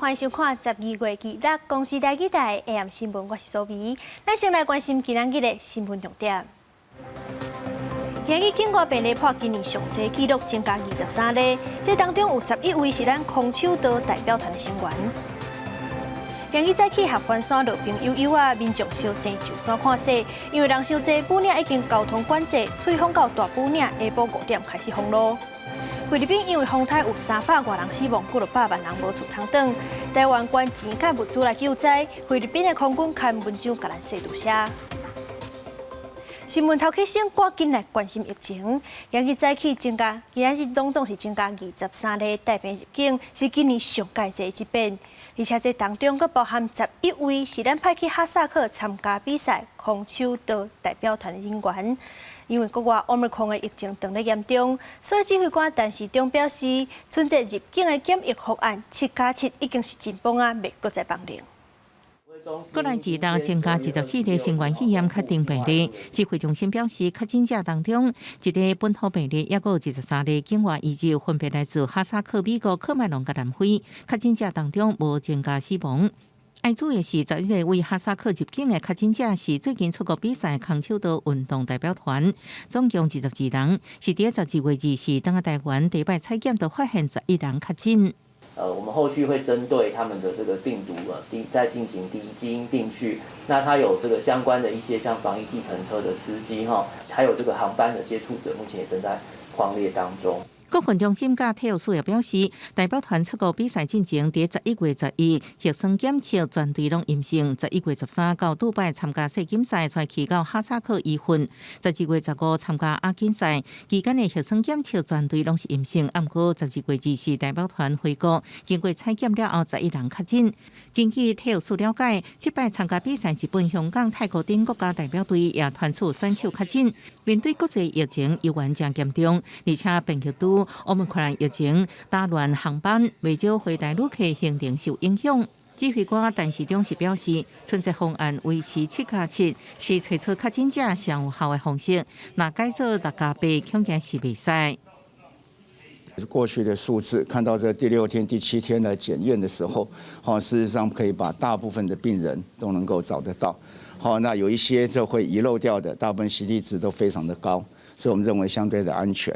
歡迎收看12月26公視台語台 AM 新聞，我是蘇美。咱先來關心今仔日的新聞重點。今日境外病例破今年上濟紀錄，增加23例，這當中有11位是咱空手道代表團的成員。今日早起合歡山落冰幽幽啊，民眾相爭上山看雪，因為人傷濟，武嶺已經交通管制，翠峰到大武嶺下晡5點開始封路。菲律賓因為風颱有300外人死亡，幾落百萬人無厝通轉。台灣捐錢佮物資來救災，菲律賓的空軍刊文章共咱說多謝。新聞頭起先趕緊來關心疫情。今日早起增加，今仔日攏總是增加23例帶病入境，是今年上蓋濟一遍。而且這當中，閣包含11位是咱派去哈薩克參加比賽空手道代表團的人員。因為國外奧密克戎的疫情當咧嚴重，所以指揮官陳時中表示，春節入境的檢疫方案7加7已經是緊繃啊，袂閣再放寬。國內自動增加24例新冠肺炎確診病例，指揮中心表示，確診者當中，一例本土病例，抑閣有23例境外移入，分別來自哈薩克、美國、喀麥隆佮南非。確診者當中無增加死亡。愛注意的是，11個為哈薩克入境的確診者是最近出國比賽空手道運動代表團，總共22人，是佇12月24轉來台灣，第一擺採檢就發現11人確診。我們後續會針對他們的這個病毒啊，定再進行第一基因定序。那他有這個相關的一些像防疫計程車的司機哈，還有這個航班的接觸者，目前也正在匡列當中。國訓中心佮體育署也表示，代表團出國比賽進前，佇11月11核酸檢測全隊攏陰性。11月13到杜拜參加世錦賽，再去到哈薩克預訓。12月15參加亞錦賽期間的核酸檢測全隊攏是陰性。毋過12月24代表團回國，經過採檢了後，11人確診。根據體育署了解，這擺參加比賽日本、香港、泰國等國家代表隊也傳出選手確診。面對國際疫情猶原誠嚴重，而且變異株奧密克戎疫情打亂航班，袂少回台旅客行程受影響。指揮官陳時中是表示，春節方案維持7加7，是揣出確診者上有效的方式。若改做6加8，恐驚是袂使。過去的數字，看到這第六天、第七天來檢驗的時候，好，事實上可以把大部分的病人都能夠找得到。好，那有一些就會遺漏掉的，大部分 CT 值都非常的高，所以我們認為相對的安全。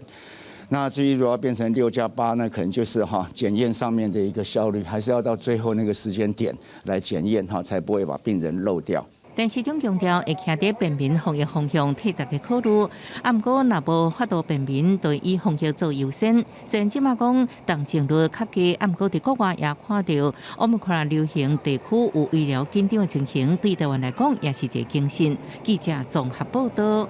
那至於如果要變成6加8呢，可能就是哈檢驗上面的一個效率，還是要到最後那個時間點來檢驗哈，才不會把病人漏掉。陳時中強調，會徛佇便民防疫方向替大家考慮。啊，毋過若無法度便民，就以防疫做優先。雖然這馬講重症率較低，啊，毋過佇國外也看著奧密克戎流行地區有醫療緊張的情形，對台灣來講也是一個警訊。記者綜合報道。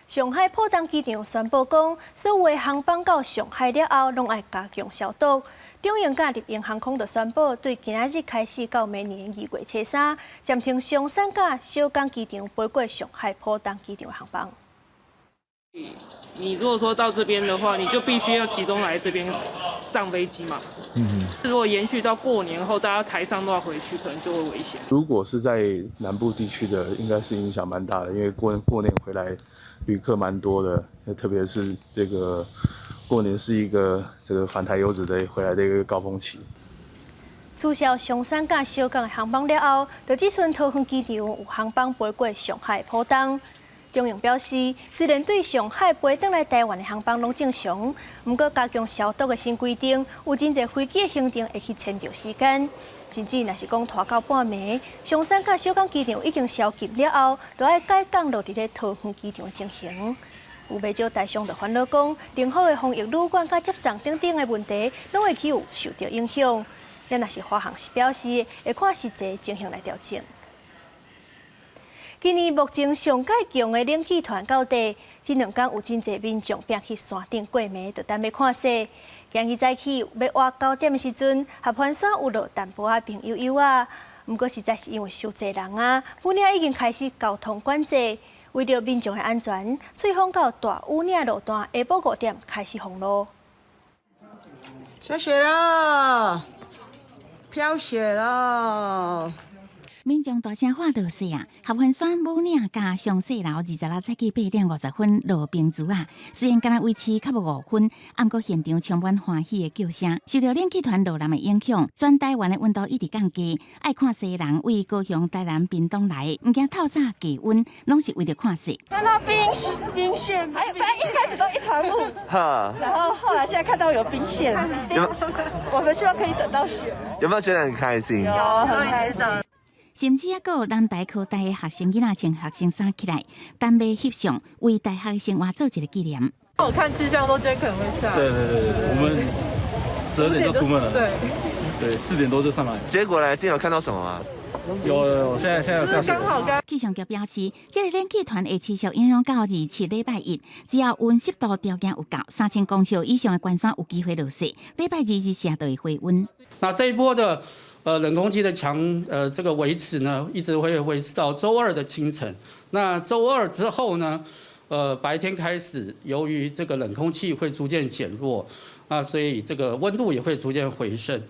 上海浦東機場宣布講，所有的航班到上海了後，攏愛加強消毒。中榮佮立榮航空就宣布，對今仔日開始到明年2月初3，暫停松山佮小港機場飛過上海浦東機場的航班。你如果說到這邊的話，你就必須要集中來這邊上飛機嘛。如果延續到過年後，大家台商都要回去，可能就會危險。如果是在南部地區的，應該是影響蠻大的，因為過過年回來旅客蠻多的，特別是這個過年是一個這個返台遊子的回來的一個高峰期。取消松山佮小港的航班了後，就只剩桃園機場有航班飛過上海浦東。中榮表示，雖然對上海飛轉來台灣的航班攏正常，毋過加強消毒的新規定，有真濟飛機的行程會去遷就時間，甚至若是講拖到半暝，松山佮小港機場已經宵禁了後，就愛改降落佇咧桃園機場情形。有袂少台商就煩惱講，政府的防疫旅館佮接送等等的問題，攏會去有受著影響。咱若是華航是表示，會看實際情形來調整。今年目前上蓋強的冷氣團到底，這兩工有真濟民眾拼去山頂過暝，就等欲看雪。今日早起欲倚9點的時陣，合歡山有落淡薄仔冰幽幽啊。毋過實在是因為傷濟人啊，武嶺已經開始交通管制，為著民眾的安全，翠峰到大武嶺路段下晡5點開始封路。下雪了，飄雪了。民眾大聲喊落雪啊！合歡山武嶺佮雙溪樓26早起8點50分落冰珠仔，雖然敢若維持較無5分，毋過現場充滿歡喜的叫聲。受著冷氣團落南的影響，全台灣的溫度一直降低。愛看雪的人對高雄、台南、屏東來，毋驚透早低溫，攏是為著看雪。看到冰冰霰，還本來一開始都一團霧，然後後來現在看到有冰霰，我們希望可以等到雪。有沒有覺得很開心？有，很開心。甚至猶閣有南台科大的學生囡仔穿學生衫起來，單馬翕相，為大學生活做一個紀念。我看氣象都覺得可能會下。對對對對，我們12點就出門了。對，對，4點多就上來。結果來，今天有看到什麼嗎？有有，現在有下雪。氣象局表示，這个冷氣團會持續影響到27禮拜一，只要溫濕度條件有夠，3000公尺以上的關山有機會落雪。禮拜二日下就會回溫。那這一波的冷空氣的強這個維持呢，一直會維持到週二的清晨。那週二之後呢，白天開始，由於這個冷空氣會逐漸減弱，啊，所以這個溫度也會逐漸回升。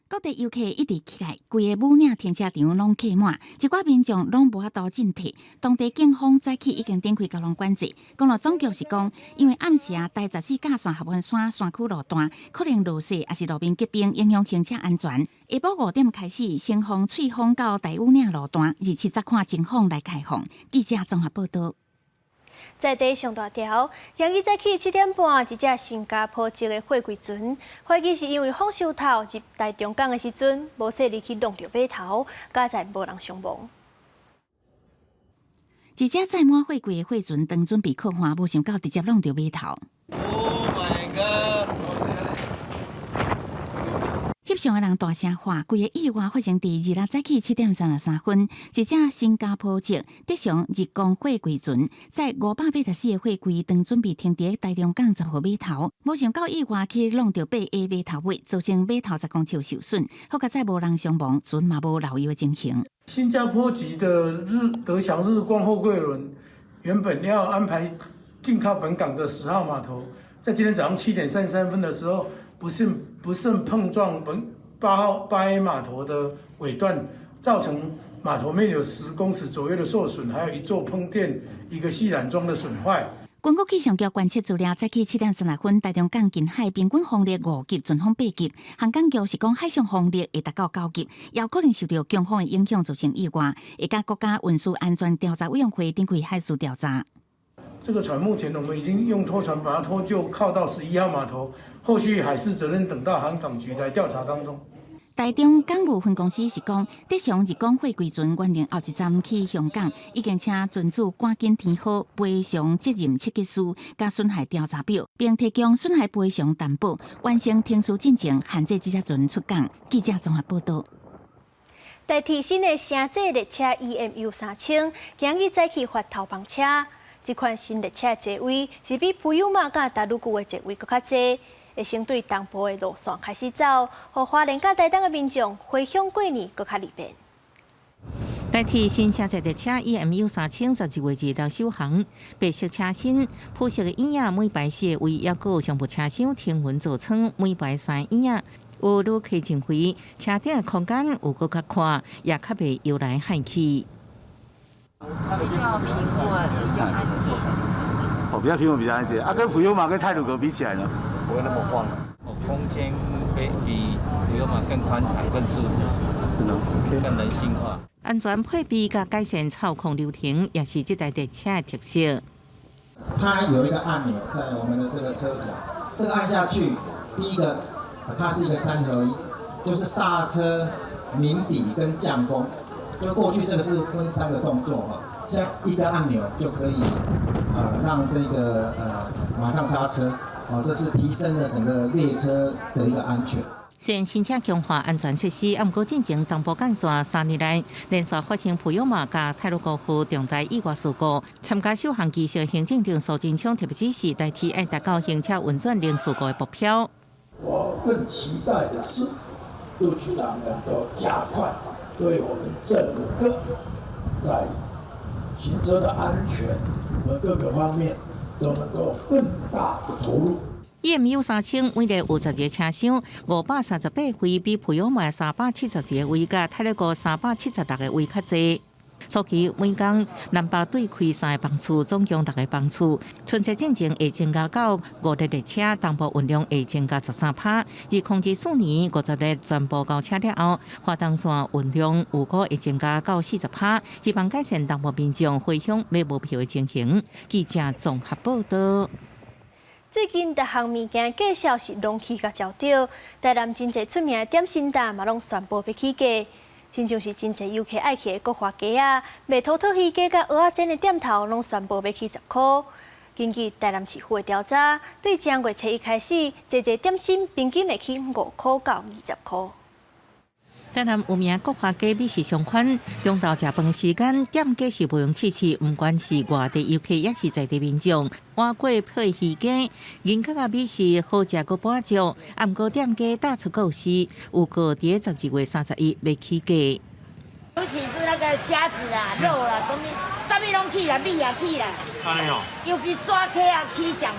各地遊客一直起來，規个武嶺停車場攏客滿，一寡民眾攏無法度進退。當地警方早起已經展開交通管制。公路總局是講，因為暗時啊，台十四甲線合歡山山區路段可能落雪，抑是路面結冰，影響行車安全。下晡5點開始，先鋒、翠峰到大武嶺路段，27則看情況來開放。記者綜合報導。在地上大條，今日早起7點半，一隻新加坡籍的貨櫃船，懷疑是因為風傷透入台中港的時陣，無細膩去挵著碼頭，佳哉無人傷亡。一隻載滿貨櫃的貨船當準備靠岸，無想到直接挵著碼頭。 Oh my god！翕相的人大聲喊，規个意外發生佇26早起7點33分，一隻新加坡籍德祥日光貨櫃船載584個貨櫃，當準備停佇台中港10號碼頭，無想到意外去挵著8A 碼頭尾，造成碼頭10公尺受損，好佳哉無人傷亡，船嘛無漏油的情形。新加坡籍的日德祥日光貨櫃輪原本要安排進靠本港的10號碼頭，在今天早上7點33分的時候，不慎碰撞本8號8A 碼頭的尾段，造成碼頭面有10公尺左右的受損，還有一座噴墊、一個繫纜樁的損壞。根據氣象局觀測資料，早起7點36分，台中港近海平均風力5級，陣風8級。航港局是講海上風力會達到9級，也可能受著強風的影響造成意外，會佮國家運輸安全調查委員會展開海事調查。這個船目前我們已經用拖船把它拖救，靠到11號碼頭，後續海事責任等到航港局來調查當中。台中港務分公司是講，德祥日光貨櫃船原定後一站去香港，已經請船主趕緊填好賠償責任切結書佮損害調查表，並提供損害賠償擔保，完成程序進程，限制這隻船出港。記者綜合報導。台鐵新的城際列車 EMU 3000，今日早起發頭班車。這款新列車的座位是比普悠瑪佮達魯閣的座位閣較濟，會先對東部的路線開始走，予花蓮佮台東的民眾回鄉過年閣較利便。台鐵新城際列車 EMU 300012月26首航，白色車身、鋪設的椅仔，每排四個位，抑閣有商務車廂、天雲座艙，每排三椅仔，有旅客認為車頂的空間有閣較寬，也較袂搖來晃去。比較平穩，比較安靜。哦，比較平穩，比較安靜。啊，跟普悠瑪跟太魯閣比起來呢？不會那麼晃。哦，空間比普悠瑪更寬敞、更舒適，真的，更人性化。安全配備佮改善操控流程，也是這台列車的特色。它有一個按鈕在我們的這個車頭，這個按下去，第一個，它是一個三合一，就是剎車、鳴笛跟降弓。就過去這個是分三個動作哈，像一個按鈕就可以，讓這個馬上剎車，哦，這是提升了整個列車的一個安全。雖然新車強化安全設施，毋過進前東部幹線3年內連續發生普悠瑪佮太魯閣號重大意外事故。參加首航儀式行政長蘇貞昌特別指示，台鐵愛達到行車運轉零事故的目標。我更期待的是，陸局長能夠加快對我們整個在行車的安全和各個方面都能夠更大的投入。EMU 3000每列有12个車廂，538位，比普悠瑪372個位佮太魯閣376個位較濟。初期每工南北對開三個班次，總共六個班次。春節進前會增加到五列列車，東部運量會增加13%。2024年50列全部交車了後，花東線運量預估會增加到40%，希望改善東部民眾回鄉買無票的情形。記者綜合報道。最近逐項物件價數是攏起甲焦著，台南真濟出名的點心店嘛攏宣布欲起價。親像是真濟遊客愛去的國華街仔，賣土托魚羹佮蚵仔煎的店頭，攏宣布欲起10箍。根據台南市府的調查，對正月初一開始，濟濟點心平均會起5箍到20箍。台南有名國華街美食商圈，中晝食飯的時間，店家是無用試試，毋管是外地遊客，抑是在地民眾，碗粿配魚羹，銀角仔美食好食閣滿足。啊，毋過店家打出告示，預告佇12月31欲起價。尤其是那個蝦子啊、肉啊，啥物啥物攏起啦，米也起啦。尤其抓客啊起上懸。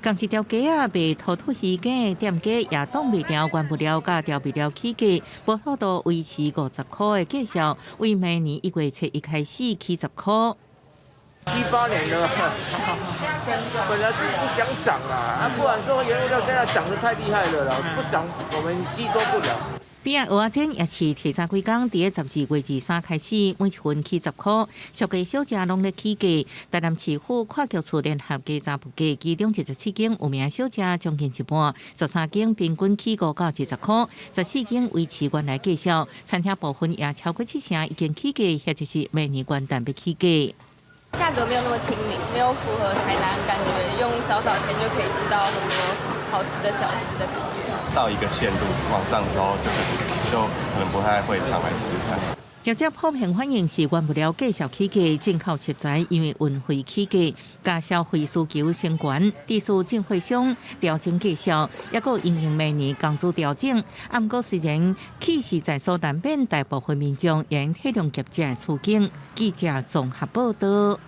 仝一條街仔賣土土魚羹的店家也擋袂牢，原物料佮調味料起價，無法度維持50箍的價數，為明年1月初一開始起10箍。七八年了，本來是不想漲啦，啊，不然說原物料現在漲得太厲害了啦，不漲我們吸收不了。邊仔蚵仔煎也是提早幾工，佇12月23開始，每一份起10箍，俗家小食攏咧起價。台南市府跨局處聯合稽查物價，其中27間有名小食將近一半，13間平均起5到20箍，14間維持原來價數。餐廳部分也超過七成已經起價，或者是明年元旦欲起價。價格沒有那麼親民，沒有符合台南感覺，用少少錢就可以吃到很多好吃的小吃的感覺。到一個限度往上之後，就是就可能不太會常來吃菜。業者普遍反映是原物料繼續起價，進口食材因為運費起價，加消費需求升懸，致使進貨商調整價數，抑閣因應明年工資調整。啊，毋過雖然起是在所難免，大部分民眾仍體諒業者的處境。記者綜合報道。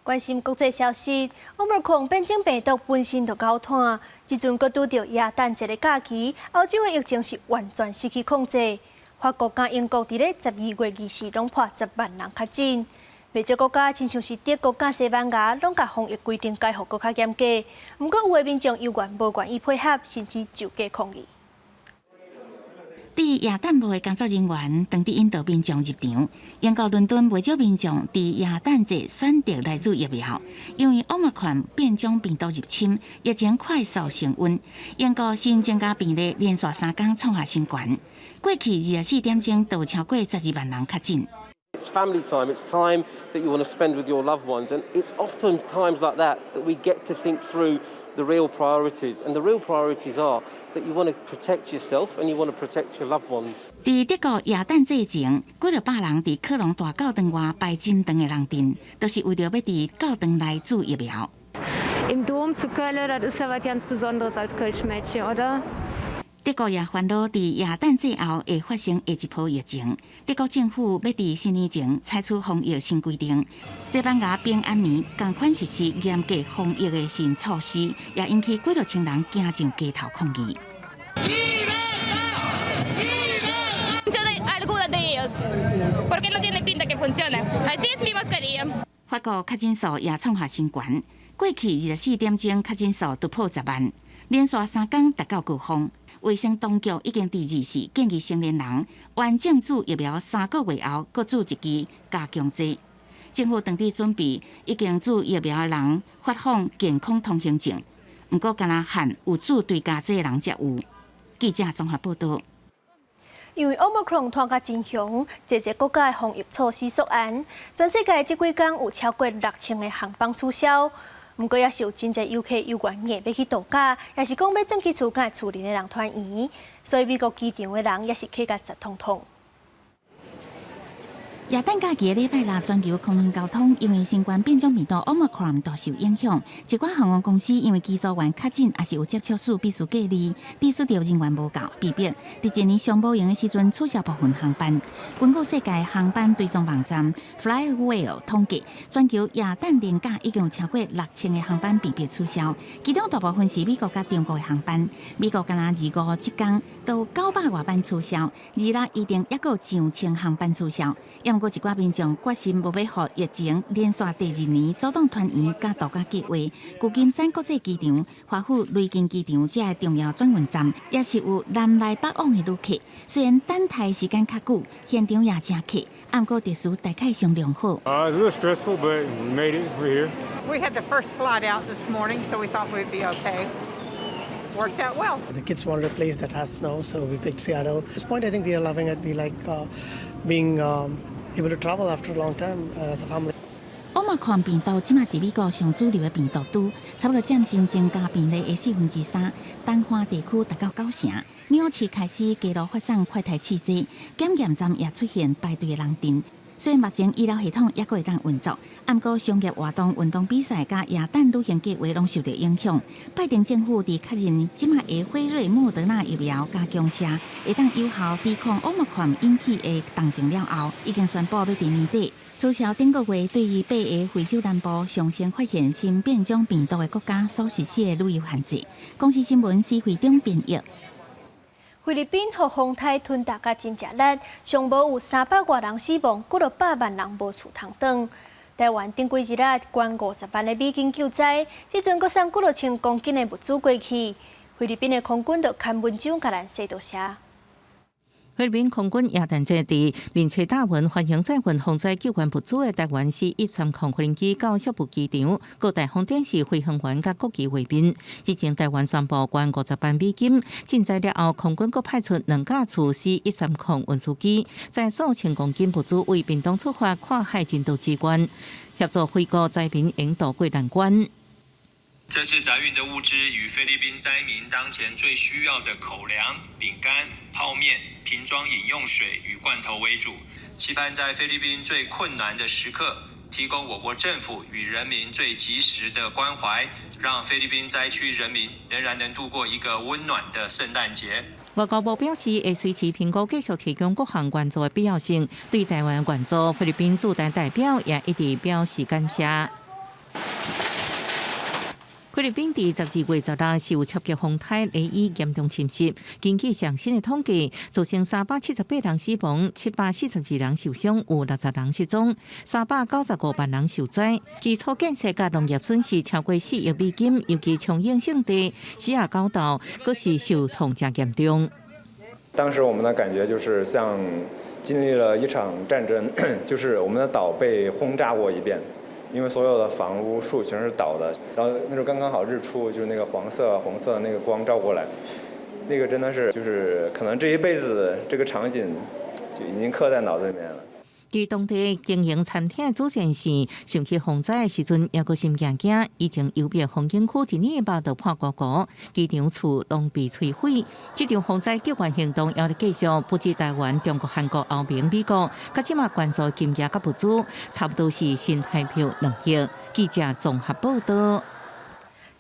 關心國際消息，奧密克戎變種病毒本身就夠湠，這陣閣拄著耶誕節的假期，歐洲的疫情是完全失去控制。法國佮英國佇咧12月24攏破10萬人確診，袂少國家親像是德國佮西班牙，攏共防疫規定解予閣較嚴格。毋過有的民眾猶原無願意配合，甚至上街抗議。佇耶誕帽的工作人員當佇引導民眾入場。英國倫敦袂少民眾佇耶誕節選擇來注疫苗，因為奧密克戎變種病毒入侵，疫情快速升溫。英國新增加病例連續3工創下新高，過去24點鐘就有超過12萬人確診。 It's family time. It's time that you want to spend with your loved ones, and it's often times like that that we get to think through the real priorities. And the real priorities are that you want to protect yourself and you want to protect your loved ones. 佇德國耶誕節前，幾若百人佇科隆大教堂外排真長的龍陣，都是為著欲佇教堂內注疫苗。 Im Dom zu Köln, das ist ja was ganz Besonderes als Kölsch-Mädchen, oder? 德國也煩惱佇耶誕節後會發生下一波疫情。德國政府欲佇新年前採取防疫新規定。西班牙平安暝仝款實施嚴格防疫的新措施，也引起幾若千人行上街頭抗議。 Yo de alguna de ellos, porque no tiene pinta que funcione. Así es mi mascarilla. 法國確診數也創下新高，過去24點鐘確診數突破10萬，連續3工達到高峰。衛生當局已經佇24建議成年人完整注疫苗3個月後，閣注一劑加強劑。政府當佇準備已經注疫苗的人發放健康通行證，毋過干焦限有注追加劑的人才有。記者綜合報道。因為奧密克戎湠甲真兇，濟濟國家的防疫措施縮嚴，全世界這幾工有超過6000个航班取消。毋過，也是有真濟遊客猶原硬欲去度假，抑是講欲轉去厝佮厝鄰的人團圓，所以美國機場的人也是客甲雜湯湯。耶誕假期的禮拜六，全球空運交通因為新冠變種病毒 Omicron 大受影響，一寡航空公司因為機組員確診，抑是有接觸史必須隔離，致使著人員無夠，被迫佇一年上無閒的時陣取消部分航班。根據世界航班追蹤網站 FlightAware 統計，全球耶誕連假已經有超過6000個航班被迫取消，其中大部分是美國佮中國的航班。美國干焦二五這工就900外班取消，26預定猶閣有上千航班取消。毋過一寡民眾決心無欲予疫情連續第二年阻擋團圓佮度假計劃。舊金山國際機場、華府雷根機場這个重要轉運站，也是有南來北往的旅客。雖然等待時間較久，現場也誠客，毋過秩序大概上良好。 It's a little stressful, but we made it. We're here. We had the first flight out this morning, so we thought we'd be okay. Worked out well. The kids wanted a place that has snow, so we picked Seattle. At this point, I think we are loving it. We like being able to travel after a long time as a family. Omicron 病毒這馬是美國上主流的病毒株，差不多佔新增加病例的3/4。東岸地區達到九成。紐約市開始街路發送快篩試劑，檢驗站也出現排隊的人陣。雖然目前醫療系統猶閣會當運作，毋過商業活動、運動比賽佮耶誕旅行計劃攏受著影響。拜登政府佇確認這馬的輝瑞、莫德納疫苗加強劑會當有效抵抗 Omicron 引起的重症了後，已經宣布欲佇年底取消頂個月對於八个非洲南部上新發現新變種病毒的國家所實施的旅遊限制。公視新聞施惠中編譯。菲律賓予風颱吞噬甲真食力，上無有300外人死亡，幾落百萬人無厝通轉。台灣頂幾日仔捐50萬的美金救災，這陣閣送幾落千公斤的物資過去。菲律賓的空軍就刊文章共咱說多謝。菲律賓空軍耶誕節佇面冊貼文歡迎載運洪災救援物資的台灣 C-130飛行機到宿霧機場，各大風電視飛行員佮國旗衛兵。之前台灣宣布捐50萬美金，賑災了後，空軍閣派出兩架次 C-130運輸機，載數千公斤物資為屏東出發，跨海人道支援，協助菲國災民應渡過難關。這次載運的物資與菲律賓災民當前最需要的口糧、餅乾、泡麵、瓶裝飲用水與罐頭為主，期盼在菲律賓最困難的時刻，提供我國政府與人民最及時的關懷，讓菲律賓災區人民仍然能度過一個溫暖的聖誕節。外交部表示，會隨時評估繼續提供各項援助的必要性。對台灣援助，菲律賓駐台代表也一直表示感謝。菲律賓佇12月16受超級風颱雷伊嚴重侵襲，根據上新的統計，造成378人死亡，742人受傷，有60人失蹤，395萬人受災。基礎建設佮農業損失超過4億美金，尤其沖繩聖地西亞高島，閣是受創誠嚴重。當時我們的感覺就是像經歷了一場戰爭，就是我們的島被轟炸過一遍。因為所有的房屋樹全是倒的，然後那時候剛剛好日出，就是那個黃色、紅色的那個光照過來，那個真的是就是可能這一輩子這個場景就已經刻在腦子裡面了。佇當地經營餐廳的主線是想起洪災的時陣，猶閣心驚驚。以前幽閉風景區一年肉就破糊糊，機場厝攏被摧毀。這場洪災救援行動猶咧繼續，不止台灣、中國、韓國、歐盟、美國，佮這馬捐助金額佮物資，差不多是新台票2億。記者綜合報道。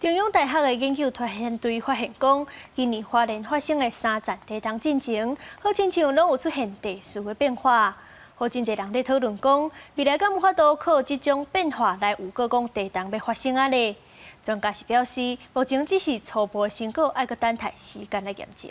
中央大學的研究團隊發現講，今年花蓮發生的三層地動進前，好親像攏有出現地勢的變化。予真濟人咧討論講，未來敢有法度靠這種變化來預告講地動欲發生啊咧？專家是表示，目前只是初步的成果，愛閣等待時間來驗證。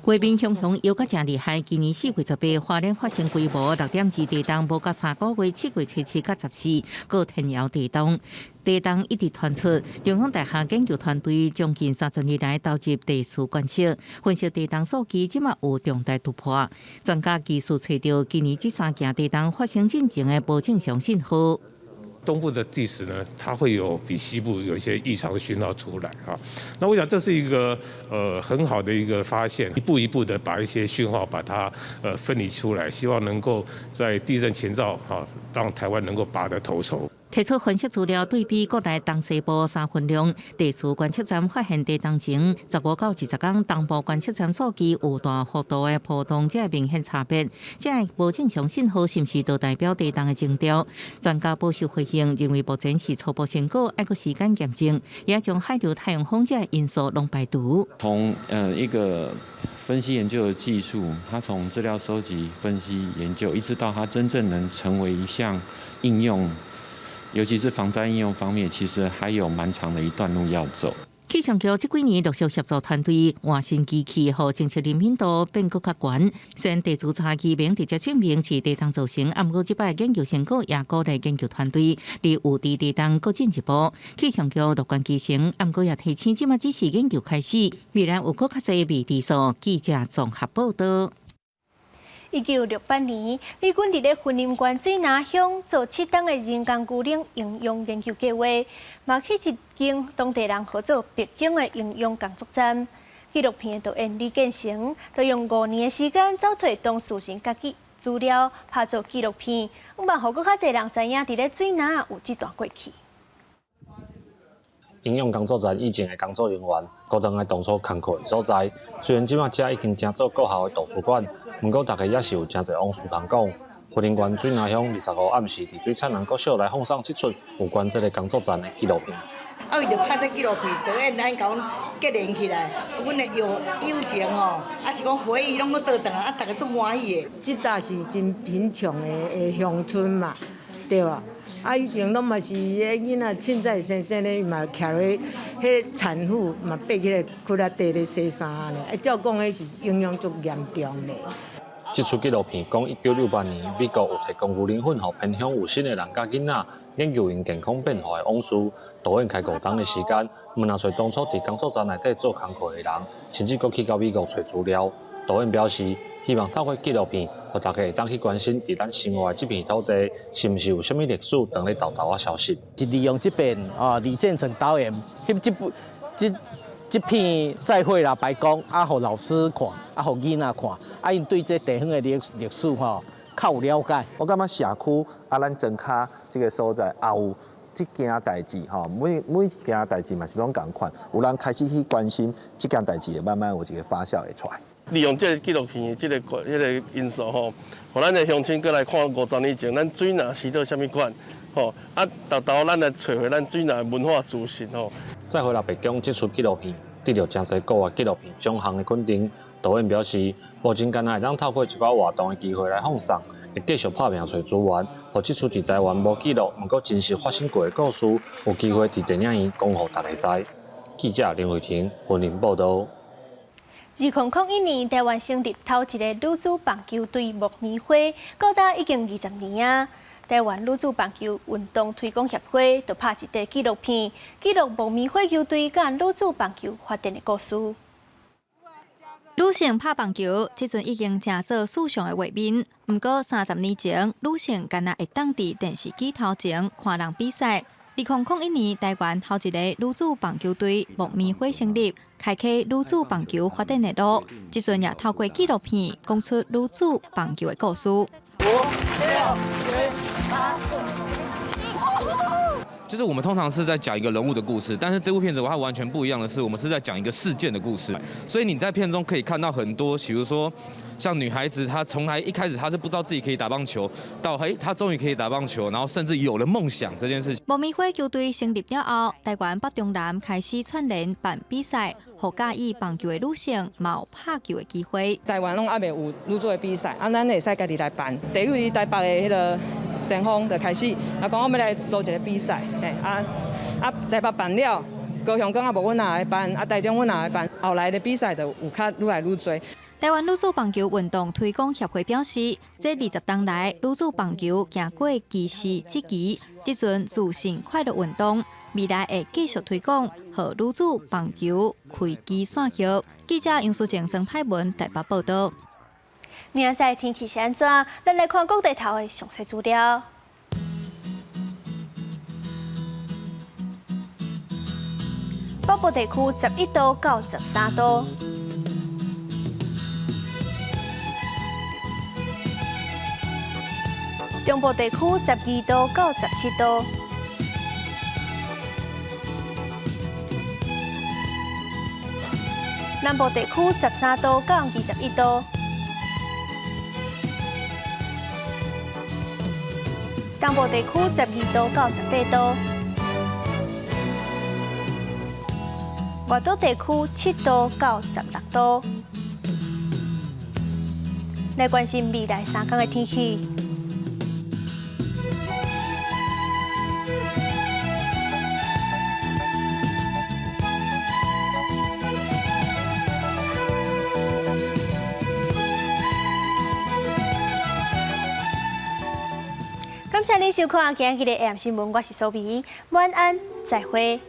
畫面雄雄搖甲誠厲害，今年4月18，花蓮發生規模6.2地動，無夠3個月，7月27佮14，閣天搖地動，地動一直傳出。中央大學研究團隊將近30年來投入地磁觀測，分析地動數據，這馬有重大突破。專家技術揣著今年這三件地動發生進前的無正常信號。東部的地勢呢，它會有比西部有一些異常的訊號出來啊。那我想這是一個很好的一個發現，一步一步的把一些訊號把它分離出來，希望能夠在地震前兆哈，讓台灣能夠拔得頭籌。提出分析資料對比國內東西部三分量地磁觀測站發現地動前15到20工，東部觀測站數據有大幅度的波動，這明顯差別。這無正常信號是毋是就代表地動的徵兆？專家保守回應，認為目前是初步成果，愛閣時間驗證，也將海流、太陽風這因素攏排除。從一個分析研究的技術，它從資料收集、分析研究，一直到它真正能成為一項應用。尤其是防災應用方面，其實還有蠻長的一段路要走。氣象局這幾年陸續協助團隊換新機器，予偵測靈敏度變閣較懸。雖然地磁差異袂直接證明是地動造成，毋過這擺研究成果也鼓勵研究團隊佇預知地動閣進一步。氣象局樂觀其成，毋過也提醒，這馬只是研究開始，未來有閣較濟未知數。記者綜合報道。1968年，美軍佇咧雲林縣水林鄉做7冬的人工牛奶營養研究計劃，嘛去一間當地人號做白宮的營養工作站。紀錄片的導演李建成，就用5年的時間走揣當事人家己資料，拍做紀錄片，希望予閣較濟人知影佇咧水林有這段過去。營養工作站以前的工作人員，閣轉來當初工課的所在。雖然這馬遮已經成做國校的圖書館，毋過大家猶是有誠濟往事通講。雲林縣水林鄉25暗時，佇水產人國小來放送這齣有關這个工作站的紀錄片。啊，伊就拍這紀錄片，導演按共阮結連起來，阮的友友情吼，啊是講回憶攏閣倒轉來，啊，大家足歡喜的。這搭是真貧窮的鄉村嘛，對無？啊，以前攏嘛是彼囡仔凊彩生生咧，嘛徛咧，彼產婦嘛爬起來窟仔地咧洗衫咧。啊，照講彼是營養足嚴重咧。這齣紀錄片講，1968年，美國有提供牛奶粉予偏鄉有心的人佮囡仔，研究𪜶健康變化的往事。導演開5冬的時間，毋但揣當初佇工作站內底做工課的人，甚至閣去到美國揣資料。導演表示，希望透過紀錄片，予大家會當去關心，佇咱生活的這片土地，是毋是有啥物歷史當咧沓沓仔消失。是利用這邊啊，李建成導演翕這部這這片再會啦白宮，啊，予老師看，啊，予囡仔看，啊，𪜶對這地方的歷歷史吼較有了解。我感覺社區啊，咱莊跤這个所在也有這件代誌吼，每每一件代誌嘛是攏仝款，有人開始去關心這件代誌，會慢慢有一个發酵會出來。利用這个紀錄片的這个彼个因素吼，予咱的鄉親閣來看50年前咱水林是做啥物款吼，啊，沓沓咱來揣回咱水林的文化資訊吼。再會啦白宮這齣紀錄片得著誠濟國外紀錄片獎項的肯定。導演表示，目前敢若會當透過一寡活動的機會來放送，會繼續拍拚揣資源，予這齣佇台灣無記錄，毋過真實發生過的故事，有機會佇電影院講予大家知。記者林慧婷雲林報導。2001年，台灣成立頭一个女子棒球隊木棉花，到今已經20年啊。台灣女子棒球運動推廣協會就拍一塊紀錄片，記錄木棉花球隊佮女子棒球發展的故事。女性拍棒球，這陣已經成做時尚的畫面。毋過30年前，女性敢若會當佇電視機頭前看人比賽。2001年，台灣頭一个女子棒球隊木棉花成立，開啟女子棒球發展的路。這陣也透過紀錄片講出女子棒球的故事。五、六、七、八。就是我們通常是在講一個人物的故事，但是這部片子它完全不一樣的是，我們是在講一個事件的故事。所以你在片中可以看到很多，比如說像女孩子，她從來一開始她是不知道自己可以打棒球，到嘿她終於可以打棒球，然後甚至有了夢想這件事情。木棉花球隊成立了後，台灣北中南開始串聯辦比賽，予佮意棒球的女性嘛有拍球的機會。台灣攏猶未有女子的比賽，啊，咱會使家己來辦。第一位台北的彼个先鋒就開始，啊，講我欲來組一个比賽，嘿，啊啊，台北辦了，高雄講啊無阮也來辦，啊台中阮也來辦，後來的比賽就有較愈來愈濟。台灣女子棒球運動推廣協會表示，這20冬來，女子棒球行過歧視質疑，這陣自信快樂運動，未來會繼續推廣，予女子棒球開枝散葉。記者楊淑靜、曾派文台北報導。明仔載天氣是按怎？咱來看各地頭的詳細資料。北部地區11度到13度。中部地區12度到17度。南部地區13度到21度，東部地區12度到18度，外島地區7度到16度。來關心未來3天的天氣。感謝您收看今日的 AM 新聞，我是蘇美，晚安，再會。